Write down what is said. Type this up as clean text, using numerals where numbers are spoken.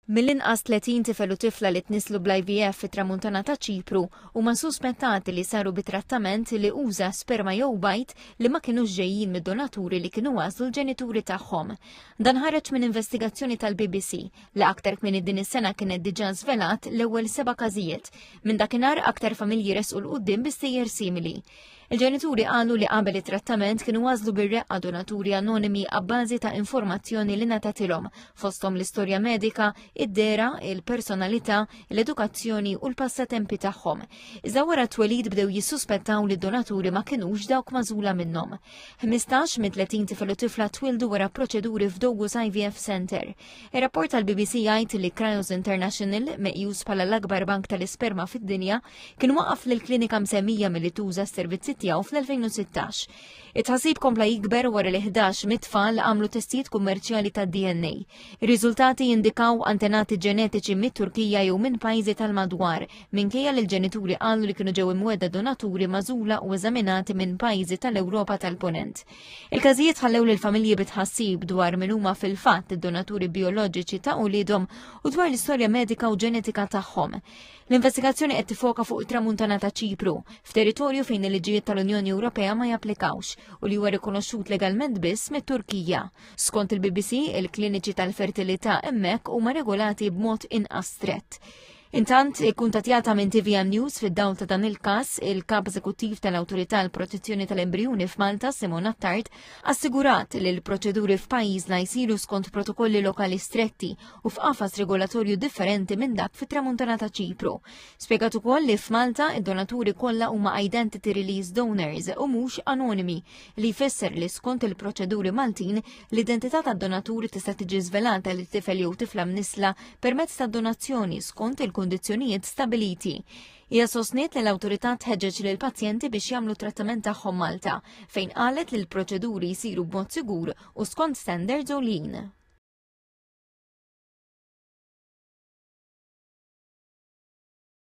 Mill-inqas 30 tifel u tifla li tnisslu bl-IVF fit-Tramuntana ta' Ċipru huma suspettati li saru bi trattament li uża sperma jew bajd li ma kinux ġejjin mid-donaturi li kienu għażlu l-ġenituri tagħhom. Dan ħareġ minn investigazzjoni tal-BBC li aktar kmieni din is-sena kienet diġà żvelat l-ewwel seba' każijiet. Minn dakinhar aktar familji resqu 'l quddiem bi stejjer simili. Il-ġenituri qalu li qabel it-trattament kienu għażlu bir-reqqa donaturi anonimi abbażi ta' informazzjoni li ngħatatilhom, fosthom l-istorja medika, id-dehra, il-personalità, l-edukazzjoni u l-passatempi tagħhom. Iżda wara t-twelid bdew jissuspettaw li d-donaturi ma kinux dawk magħżula minnhom. 15 minn 30 tifel u tifla twildu wara proċeduri f'Dogus IVF Center. Ir-rapport tal-BBC jgħid li Cryos International, meqjus bħala l-akbar bank tal-isperma fid-dinja, kien waqqaf lill-klinika msemmija milli tuża s-servizzi tiegħu fl-2016. It-tħassib kompla jikber wara li 11 mit-tfal għamlu testijiet kummerċjali tad-DNA. Ir-riżultati jindikaw antenati ġenetiċi mit-Turkija jew minn pajjiżi tal-madwar, minkejja li l-ġenituri qalu li kienu ġew imwegħda donaturi magħżula u eżaminati minn pajjiżi tal-Ewropa tal-Punent. Il-każijiet ħallew lil familji bi tħassib dwar min huma fil-fatt id-donaturi bijoloġiċi ta' uliedhom u dwar l-istorja medika u ġenetika tagħhom. L-investigazzjoni qed tifoka fuq it-tramuntana ta' Ċipru, f'territorju fejn il-liġijiet tal-Unjoni Ewropea ma japplikawx u li huwa rikonoxxut legalment biss mit-Turkija. Skont il-BBC, il-kliniċi tal-fertilità hemmhekk huma regolati b'mod inqas strett. Intant, ikkuntattjata minn TVM News fid-dawl ta' dan il-każ, il-kap eżekuttiv tal-Awtorità għall-Protezzjoni tal-Embrijuni f'Malta, Simon Attard, assigurat li l-proċeduri f'pajjiżna jsiru skont protokolli lokali stretti u f'qafas regolatorju differenti minn dak fit-Tramuntana ta' Ċipru. Spjegat ukoll li f'Malta id-donaturi kollha huma identity release donors u mhux anonimi, li jfisser li skont il-proċeduri Maltin l-identità tad-donaturi tista' tiġi żvelata lil tifel jew tifla mnissla permezz ta' donazzjoni skont il-kundizzjonijiet stabiliti. Hija sostniet li l-awtorità tħeġġeġ lil pazjenti biex jagħmlu trattament tagħhom Malta, fejn qalet li l-proċeduri jsiru b'mod sigur u skont standards għoljin.